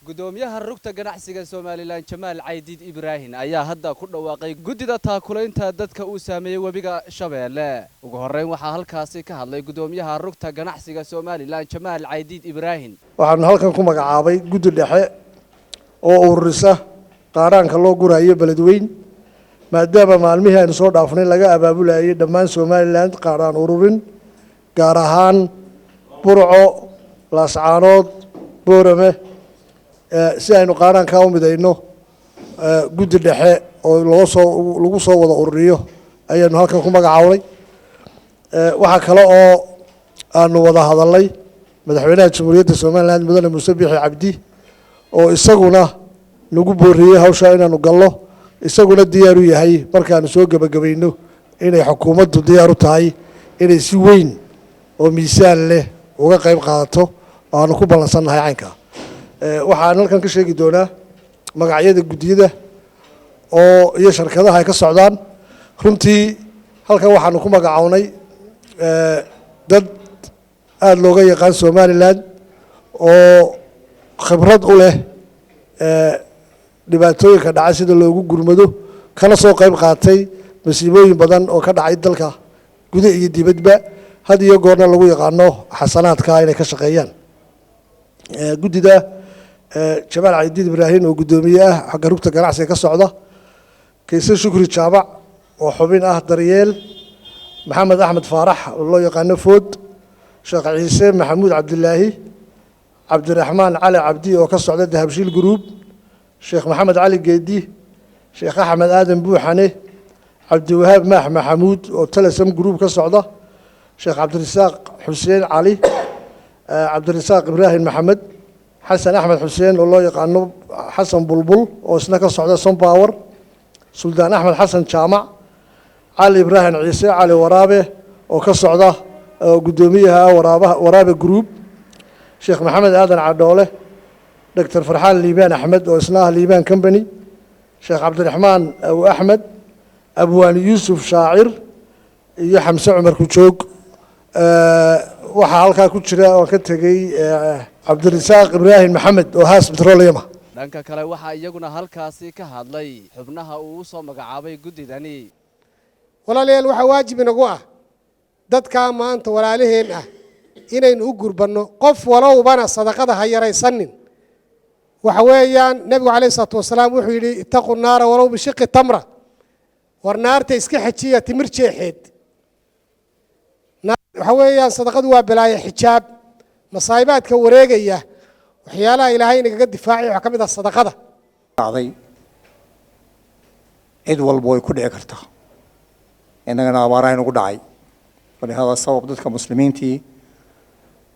Gudoomiyaha rugta ganacsiga Somaliland, Jamaal Caydiid Ibraahin, ayaa hadda ku dhawaaqay guddida taakulaynta dadka uu saameeyey webiga Shabeelle. Ugu horreyn waxaa halkaasi ka hadlay gudoomiyaha rugta ganacsiga Somaliland, Jamaal Caydiid Ibraahin. Waxaanu halkan ku magacaabay guddi dhexe oo ururisa qaaraanka loo gurayo Beledweyn, maadaama maalmihii aynu soo dhaafnay laga abaabulayay dhammaan Somaliland qaaraan ururin, gaar ahaan Burco, Laascaanood, Boorame. Si aynu qaaraankaa u midayno, guddi dhexe oo loo soo lagu soo wada ururiyo ayaanu halkan ku magacaabnay. Waxaa kale oo aanu wada hadalnay madaxweynaha Jamhuuriyadda Somaliland, Mudane Muuse Biixi Cabdi, oo isaguna nagu booriyey hawshaa inaanu gallo, isaguna diyaar u yahay markaanu soo gebagabayno inay xukuumaddu diyaar u tahay inay si weyn oo miisaan leh uga qayb qaadato. Aanu ku ballansannahay caynkaa. Waxaan halkan ka sheegi doonaa magacyada guddiyada oo iyo sharkadaha ay ka socdaan. Runtii halkan waxaanu ku magacownay dad aada looga yaqaan Somaliland oo khibrad u leh dhibaatooyinka dhaca sida loogu gurmado, kana soo qayb qaatay masiibooyin badan oo ka dhacay dalka guda iyo dibadba, had iyo goorna lagu yaqaano xasanaadka inay ka shaqeeyaan. Guddida Jamaal Caydiid Ibraahim oo guddoomiye ah xagga rugta ganacsiga ka socda, Kayse Shukri Jaamac oo xubin ah Daryeel, Maxamed Axmed Faarax oo loo yaqaano Food, Sheekh Ciise Maxamuud Cabdilaahi, Cabdiraxmaan Cali Cabdi oo ka socda Dahabshiil Group, Sheekh Maxamed Cali Geedi, Sheekh Axmed Aadan Buuxane, Cabdiwahaab Maax Maxamuud oo Telesom Group ka socda, Sheekh Cabdirasaaq Xuseen Cali, Cabdirasaaq Ibraahim Maxamed, Xasan Axmed Xuseen oo loo yaqaano Xasan Bulbul oo isna ka socda Sompower, Suldaan Axmed Xasan Jaamac, Cali Ibraahim Ciise, Cali Waraabe, oo ka socda guddoomiyaha Waraabaha Waraabe Group, Sheekh Maxamed Aadan Cadhoole, Doctor Farxaan Liibaan Axmed oo isna ah Liibaan Company, Sheekh Cabdiraxmaan Abu Axmed, Abwaan Yuusuf Shaacir iyo Xamse Cumar Kujoog. Waxaa halkaa ku jira oon ka tegey Cabdirasaaq Ibraahim Maxamed oo Haas Petroleum. Dhanka kale waxaa iyaguna halkaasi ka hadlay xubnaha uu usoo magacaabay guddidani. Walaalayaal, waxaa waajib inagu ah dadkaa maanta walaalaheen ah inaynu u gurbanno. Qof walowbana sadaqada ha yaraysanin. Waxa weeyaan, Nebigu calayhi isalaatu wasalaam wuxuu yidhi: "اتقوا النار ولو بشق تمرة." War naarta iska xejiya timir jeexeed. Waxa weeyaan, sadaqadu waa balaayo xijaab. Masaa'ibaadka wareegaya waxyaalaha Ilaahay inagaga difaacaya waxaa ka mid ah sadaqada. Dhacday cid walba way ku dhici kartaa, innagana abaaraha inugu dhacay. ولهذا sabab dadka muslimiintii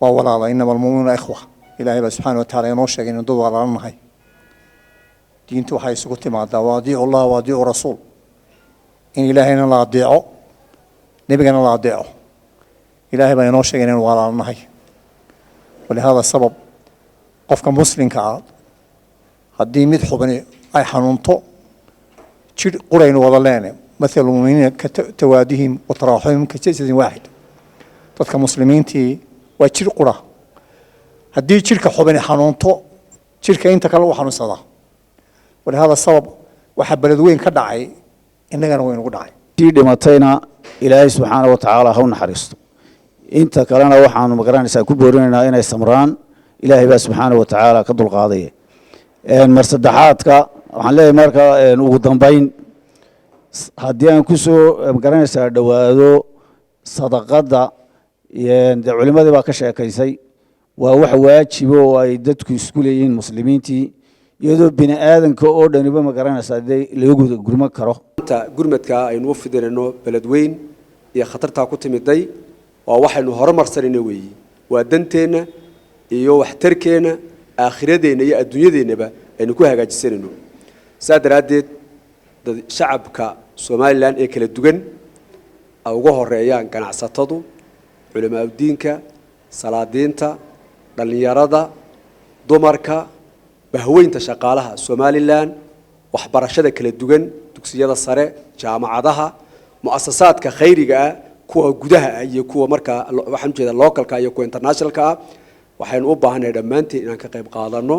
waa walaala. إنما المؤمنون إخوة. Ilaahay baa subxaana wa taala inoo sheegay inuu dad walaala nahay. Diintu waxay isugu timaadaa وأطيعوا الله وأطيعوا الرسول, in Ilaahayna la adeeco, nebigana la adeeco. Ilaahay baa inoo sheegay inaynu walaala nahay. ولهذا sabab qofka muslimka ah haddii mid xubni ay xanuunto, jidh quraynu wada leene. مثل المؤمنين كتوادهم وتراحمهم كجسد واحد. Dadka muslimiintii waa jidh qura. Haddii jidhka xubini xanuunto, jidhka inta kale u xanuunsadaa. ولهذا sabab waxaa Beledweyn ka dhacay innagana waynugu dhacay. Tii dhimatayna Ilaahay subxaana wa tacaala ha u naxariisto. Inta kalena waxaanu magaranaysaa ku boorinaynaa inay samraan. Ilaahay baa subxaana wa tacaala ka dulqaadaya. Mar saddexaadka waxaan leeyahay, marka ugu dambayn haddii aan kusoo magaranaysaa dhowaado sadaqadda, dee culimadii baa ka sheekaysay. Waa wax waajibo oo ay dadku isku leeyihiin muslimiintii, iyadoo bini aadanka oo dhaniba magaranaysaa dee laga guda gurman karo. Maanta gurmadka aynu u fidinayno Beledweyn iyo khatartaa ku timiday waa waxaynu horumarsanayno weeyi. Waa danteenna iyo waxtarkeenna, aakhiradeenna iyo adduunyadeennaba aynu ku hagaajisanayno. Saa daraaddeed dad shacabka Somaliland ee kala duwan ay uga horeeyaan ganacsatadu, culamaauddiinka, salaadiinta, dhallinyarada, dumarka, bahweynta shaqaalaha Somaliland, waxbarashada kala duwan, dugsiyada sare, jaamacadaha, mu'asasaadka khayriga ah, kuwa gudaha ah iyo kuwa markaa waxaan ujeedaa localka iyo kuwa internationalka ah, waxaynu u baahannahay dhammaanteen inaan ka qayb qaadano.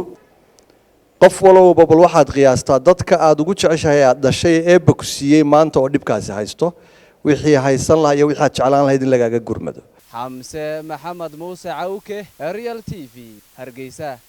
Qof walowba bal waxaad qiyaastaa dadka aad ugu jeceshahay aad dhashay ee Eebba ku siiyey maanta oo dhibkaasi haysto, wixii haysan lahaa iyo wixii aad jeclaan lahayd in lagaaga gurmado. Xamse Maxamed Muuse Cawke, Real TV, Hargeysa.